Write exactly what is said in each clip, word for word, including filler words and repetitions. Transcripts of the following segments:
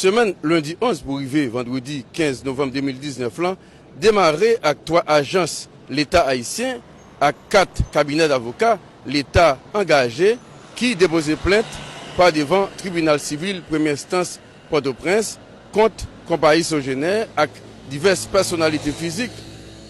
Semèn lendi onz pou rive vandredi kenz novanm de mil diznèf lan demare ak twa ajans Leta ayisyen ak kat kabinè davoka Leta angaje ki depoze plent pa devan Tribinal Sivil Premye Enstans Pòtoprens kont konpayi Sogener ak divès pèsonalite fizik,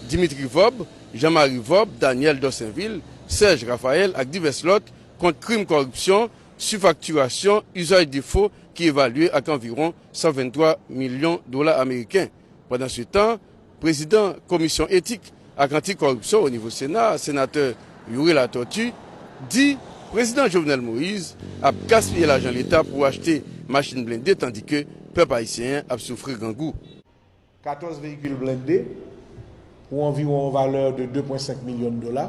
Dimitri Vorbe, Jean Marie Vorbe, Daniel Dorsainville, Serge Raphaël ak divès lòt, kont krim kòripsyon, sifaktirasyon, izaj de fo ki evalye ak anviwon san venntwa milyon dola ameriken. Pandansetan, prezidan Komisyon Etik ak Anti-Kòripsyon o nivo Sena, Senatè Youri Latortue, di Prezidan Jovenel Moïse ap gaspiye lajan Leta pou achte machin blende, tandike pèp ayisyen an ap soufri grangou. Katòz veyikil blende pou anviwon yon valè de de pwen senk milyon dola,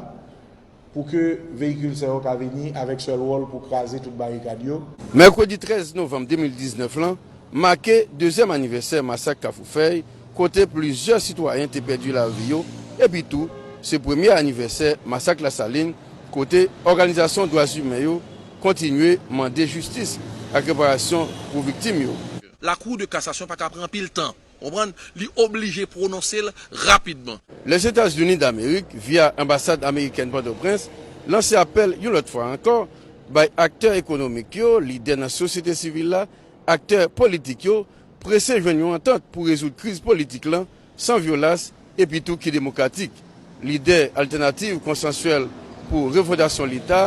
pou ke veyikil sa yo ka vini avèk sèl wòl pou kraze tout barikad yo. Mèkredi trèz novanm de mil diznèf lan make dezyèm anivèsè masak Kafou Fèy, kote plizyè sitwayen te pèdi lavi yo, epi tou, se premye anivèsè masak Lasalin, kote òganizasyon dwa imen yo kontinye mande jistis ak reparasyon pou viktim yo. Lakou de kasasyon pa ka pran anpil tan, konprann, li oblije pwononse l rapidman. Lèzetazini Damerik, via anbasad amerikèn Pòtoprens, lanse apèl yon lòt fwa ankò bay aktè ekonomik yo, lidè nan sosyete sivil la, aktè politik yo, prese jwenn yon antant pou rezoud kriz politik lan san vyolans epi tou ki demokratik. Lidè Altènativ Konsansyèl pou Refondasyon Leta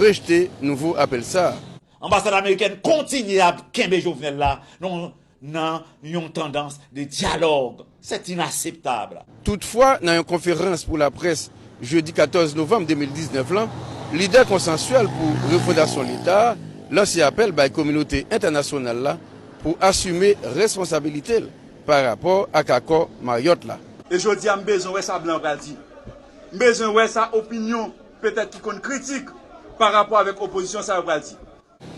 rejte nouvo apèl sa a. Anbasad amerikèn kontinye ap kenbe Jovenel la nan nan yon tandans de dyalòg. C'est inacceptable. Toutfwa, nan yon konferans pou laprès jedi katòz novanm de mil diznèf lan, lidè Konsansyèl pou Refondasyon Leta a lanse apèl bay kominote entènasyonal la pou asime responsabilite l pa rapò ak akò Maryòt la. E jodi a m bezwen wè sa blan yo pral di. M bezwen wè sa opinyon petèt ki konn kritik pa rapò avèk opozisyon sa yo pral di.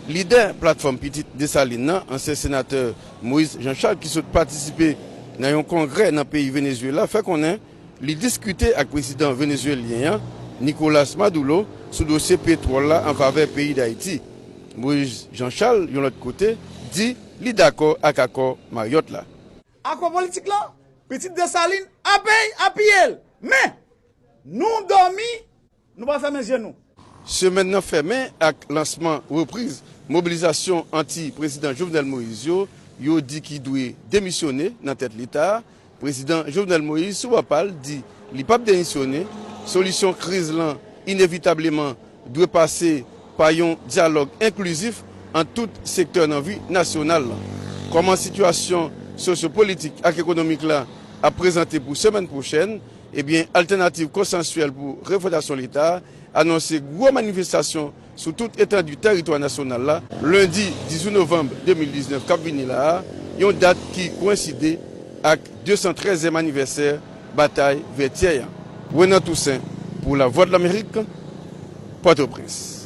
Lidè Platfòm Pitit Desalin nan, ansyen senatè Moïse Jean Charles ki sot patisipe nan yon kongrè nan peyi Venezuela fè konnen li diskite ak prezidan venezuelyen an, Nicolas Maduro, sou dosye petwòl la an favè peyi Dayiti. Moïse Jean Charles, yon lòt kote, di li dakò ak akò Maryòt la. Akò politik la, Pitit Desalin ap peye l. Men, nou dòmi, nou pa fèmen zye nou. Semèn nan fèmen ak lansman repriz mobilizasyon anti Prezidan Jovenel Moïse yo, yo di ki dwe demisyone nan tèt Leta a. Prezidan Jovenel Moïse, sou bò pa l, di li p ap demisyone. Solisyon kriz lan inevitableman dwe pase pa yon dyalòg enklizif ant tout sektè nan vi nasyonal lan. Kòman sitiyasyon sosyopolitik ak ekonomik la ap prezante pou semèn pwochèn? Ebyen, Altènativ Konsansyèl pou Refondasyon Leta a anonse gwo manifestasyon sou tout etandi tèritwa nasyonal la, lendi dizuit novanm de mil diznèf k ap vini la a, yon dat ki koyenside ak de san trèzyèm anivèsè batay Vètyè an. Renan Toussaint pou Lavwadlamerik, Pòtoprens.